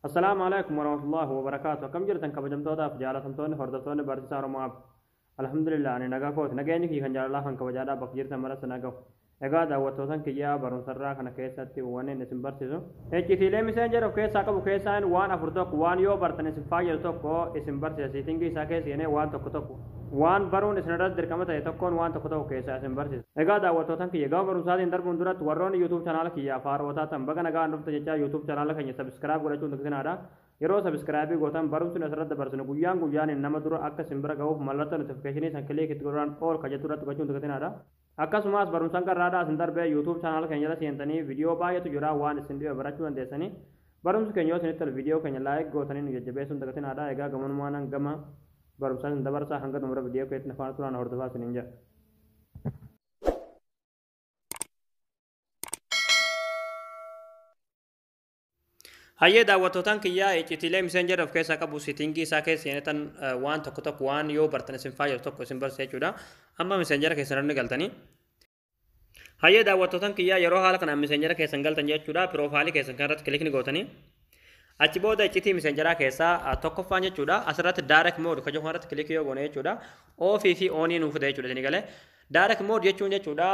Assalaamu alaikum warahmatullahi wabarakaatu. Akkam jirtan kabajamtootaaf jaalatamtoonni hordoftoonni Barsiisaa Oromoo App? Alhamdulillah, ani nagaa kooti. Nageenyi kiyya kan jaalalaa kan kabajaadhaa bakka jirtan maratti nagahu. Egaa daawwattootan kiyyaa, barumsarraa kana keessatti wanni isin barsiisu iccitiilee Messenger of keessaa qabu keessaan waan afur tokko, waan yoo bartan isin fayyadu tokko isin barsiisa. Setting isaa keessa seenee waan tokko tokko, waan baruun isin irratti dirqama ta'e tokkoon, waan tokko tokko keessaa isin barsiisa. Egaa daawwattootan kiyya, gama barumsaatiin darbuun duratti warroonni YouTube channel kiyyaaf haarootaa ta'an baga nagaan dhufte jechaa, YouTube channel keenya subscribe godhachuun dagatinaa. Yeroo subscribe gootan barumsi asirratti dabarsinu guyyaan guyyaan nama dura akka isin bira gahuuf mallattoo notification san click itti godhuudhaan all ka jettu irratti gochuun dagatinaadha. Akkasumas barumsaan qarraadhaa isin darbee YouTube channel keenya jala seentanii viidiyoo baay'eetu jira, waan isin dhibe barachuu dandeessanii. Barumsi keenya yoo isinitti tole viidiyoo keenya like gootanii nu jajjabeessuun dagatinaadha. Egaa gamanumaan gama barumsaa isin dabarsaa, hanga xumura viidiyoo keessatti afaan turaan hordofaa isiniin jedha. Hayyee daawwattootaan kiyyaa, iccitiilee Messenger of keessaa qabu setting isaa keessa seenatan waan tokko tokko, waan yoo bartan isin fayyadu tokko isin barsiisa jechuudha. Amma Messenger keessan irra galtanii. Hayyee daawwattootaan kiyyaa, yeroo haala kanaan Messenger keessan galtan jechuudha, profile keessan kan irratti click ni gootanii. Achi booda iccitii Messengeraa keessaa tokkoffaan jechuudha, asirratti dark mode kan jedhu irratti click yoo goone jechuudha, off fi on nuuf fida jechuudha isin galee. Dark mode jechuun jechuudha,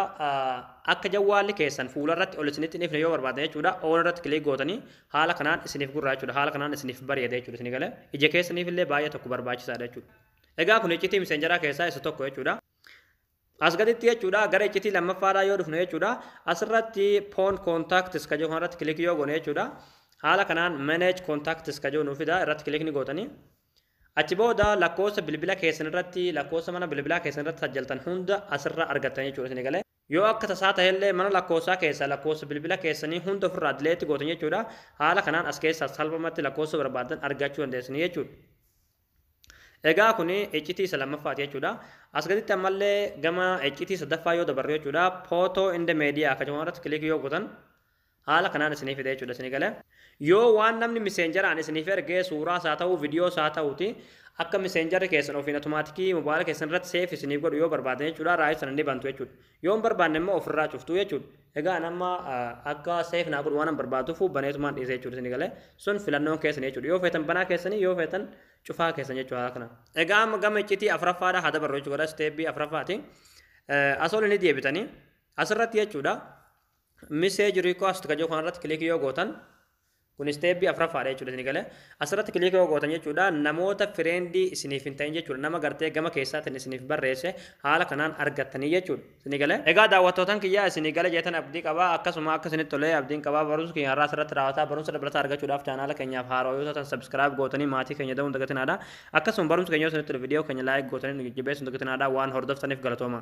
akka jawwaalli keessan fuularratti ol isinitti hin ifne yoo barbaadan jechuudha, on irratti click gootanii haala kanaan isiniif gurraa jechuudha, haala kanaan isiniif bareeda jechuudha isin galee. Ija keessaniif illee baay'ee tokko barbaachisaadha jechuudha. Egaa kun iccitii Messengeraa keessaa isa tokko jechuudha. As gaditti jechuudha, gara iccitii lammaffaadhaa yoo dhufne jechuudha, asirratti phone contacts kan jedhu irratti click yoo goone jechuudha, haala kanaan manage contacts kan jedhu nuuf fida, irratti click ni gootanii. Achi booda lakkoofsa bilbila keessan irratti, lakkoofsa mana bilbilaa keessan irratti sajjaltan hunda asirra argattan jechuudha isin galee. Yoo akka tasaa ta'ellee mana lakkoofsaa keessaa lakkoofsa bilbila keessanii hunda ofirraa delete gootan jechuudha. Haala kanaan as keessaa salphumatti lakkoofsa barbaadan argachuu dandeessanii jechuudha. Egaa kun iccitii isa lammaffaati jechuudha. As gaditti ammallee gama iccitii sadaffaa yoo dabarru jechuudha, photo and media akka jedhamu irratti click yoo gootan haala kanaan isinii fide jechuudha isinii galee. Yoo waan namni Messengeraan isiniif ergee suuraas haa ta'u, viidiyoos haa ta'uti, akka Messengerri keessan ofiin automatic mobaayila keessan irratti save isiniif godhu yoo barbaadan jechuudha, right sana ni bantu jechuudha. Yoo hin barbaanne immoo ofirraa cuftu jechuudha. Egaa nama akka save naa godhu waan hin barbaaduuf baneetumaan dhiise jechuudha isinii galee. Sun filannoon keessan jechuudha. Yoo feetan banaa keessanii, yoo feetan cufaa keessan jechuudha haala kana. Egaa amma gama iccitii afuraffaadha haa dabarru jechuudha, step afuraffaati. Asoo ni deebitanii asirratti jechuudha, message request kan jedhu kanarratti click yoo gootan, kun step afuraffaadha jechuudha isinii galee. Asirratti click yoo gootan jechuudha, namoota friend isiniif hin ta'in jechuudha, nama gartee gama keessaatiin isiniif barreesse haala kanaan argattanii jechuudha isinii galee. Egaa daawwattootan kiyyaa, isinii gale jeetan abdii qabaa, akkasuma akka isinitti tolee abdiin qabaa. Barumsa keenya har'aa asirratti raawwataa. Barumsa dabalataa argachuudhaaf channel keenyaaf haaraa yoo taatan subscribe gootanii maatii keenya ta'uun dagatinaadha. Akkasuma barumsa keenya yoo isinitti tole viidiyoo keenya like gootanii nu jajjabeessuun dagatinaadha. Waan hordoftaniif galatooma.